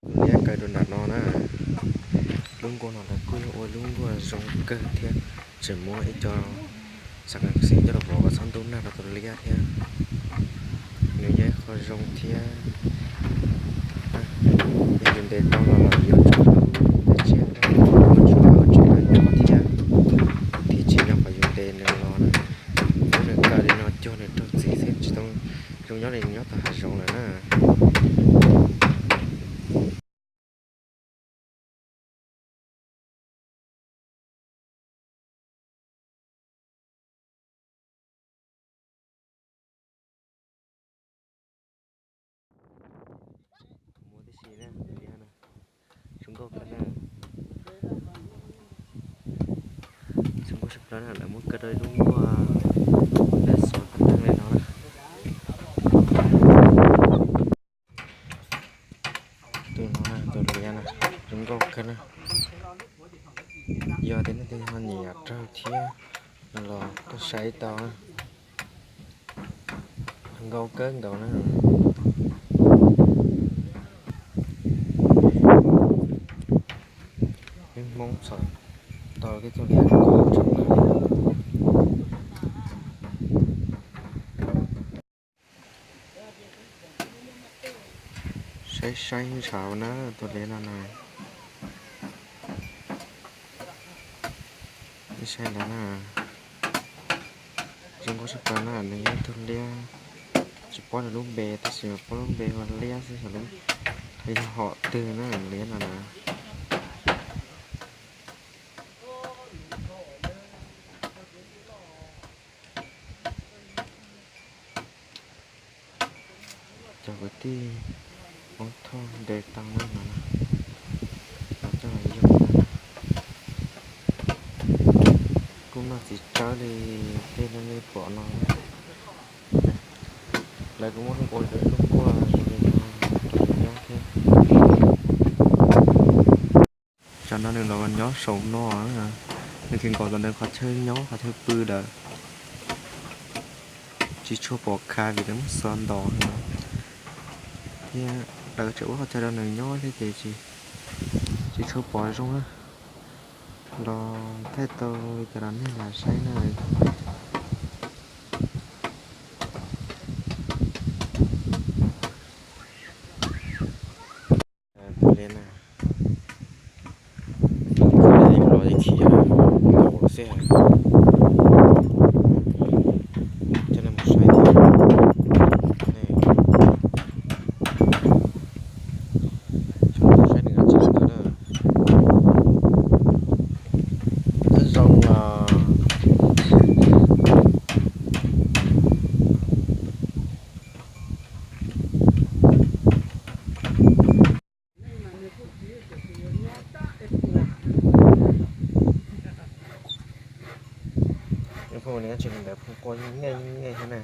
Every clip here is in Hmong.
Liab kaw rau nram no na. Lub nkuaj no lawv kuj yog ua lub nkuaj zoo kawg thiab, tseem muab ib co xav kas xib coj los vov kom txhob ntub nag rau tus liab thiab. Nws yog ib qho zoo thiab. Yog yus ntes tau los los yuav tsum tau tsiaj nrog ua tsuav ua tsev lawv nyob thiab. Thiaj tsis nyob qhov yus ntes nws los na. Muab nws kaw li no cuag nws raug txim xwb, tsis tau zoo nyob li nyob tom hav zoov lawm na. Zoo nkauj kawg na. Zoo nkauj tshaj plaws na, lawv muab kaw rau ib lub nkuaj, lawv xov tag nrho li no na. Tus no na, tus liab na, zoo nkauj kawg na. Yog tias nej ho nyiam raug thiab no los tuaj saib tau na. Nkauj kawg nkaus na. Peb Hmoob txhom tau tej tug liab zoo nkauj tshaj plaws li. Saib saib ntshav na, tus liab no na. Saib ntawd na, zoo nkauj tshaj plaws na, nws yog ib tug liab. Tsis paub nws lub npe tab sis mas paub lub npe hu ua liab xwb, xyov yog hom twg na, liab no na. Cov kwv tij Hmoob Thoj ntes tau na, coj los yug na. Kuj noj txiv tsawb li tej no nej pom no. Lawv kuj muab ua lub nkuaj zoo li no rau nws nyob thiab. Tsam no nws los nyob saum no, nws kheev nkaum los ntawm qhov chaw nyob qhov chaw pw lawm. Tsis tshua pom khav vim lawv muab xov ntos thiab, lawv tseem ua qhov chaw rau nws nyob thiab ces tsis tshua pom zoo na. Los thaij tau li cas los nej lam saib na. Tus liab na, los yeej khiav nkaus lawm xwb. Coj nej mus saib thiab. Saib nws dab tsi ntawd na. Twb zoo os. Phooj ywg, tsis li ntawd phooj ywg, nyuj nyuj nyuj thiab na.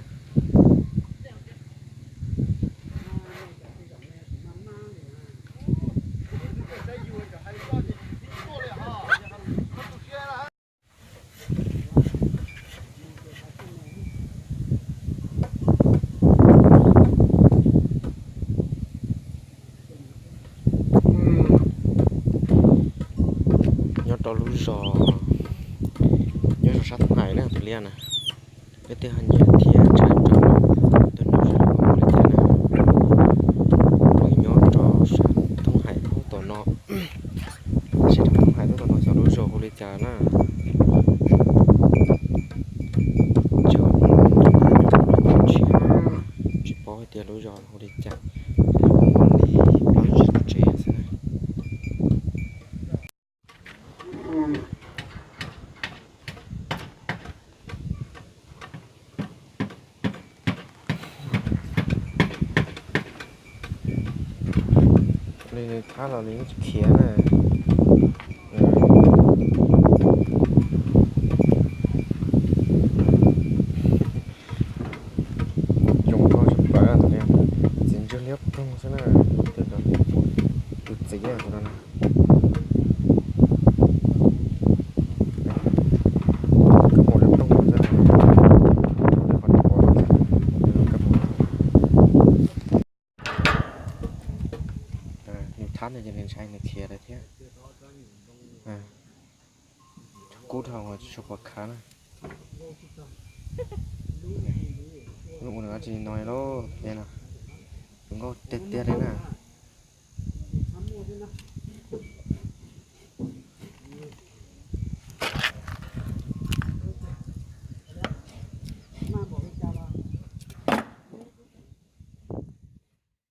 Nyob rau lub zos, nyob rau sab Thoob Hais na tus liab na. Leej twg ho nyiam thiab ntshaw rau tus no seb ua li cas na. Nws nyob rau sab Thoob Hais puag tom no. Tab sis Thoob Hais puag tom no xyov lub zos hu li cas na. Tsis, tsis paub hais tias lub zos hu li cas, ua li plaub tsib lub tsev xwb na. Nws thab los nws yeej tsis khiav na. Zoo nkauj tshaj plaws, txiv ntswg liab ploog xwb na. Tus txiv tus no na. Kab mus liab ploog xwb na. Qhov no pom no xwb. Kab mus. Qab no ces nws ntshai nws khiav lawm thiab. Kub dhau tsis tshua pom khav na. Lub ua nws tsis no lawm thiab no. Tus nkauj tiag tiag li na.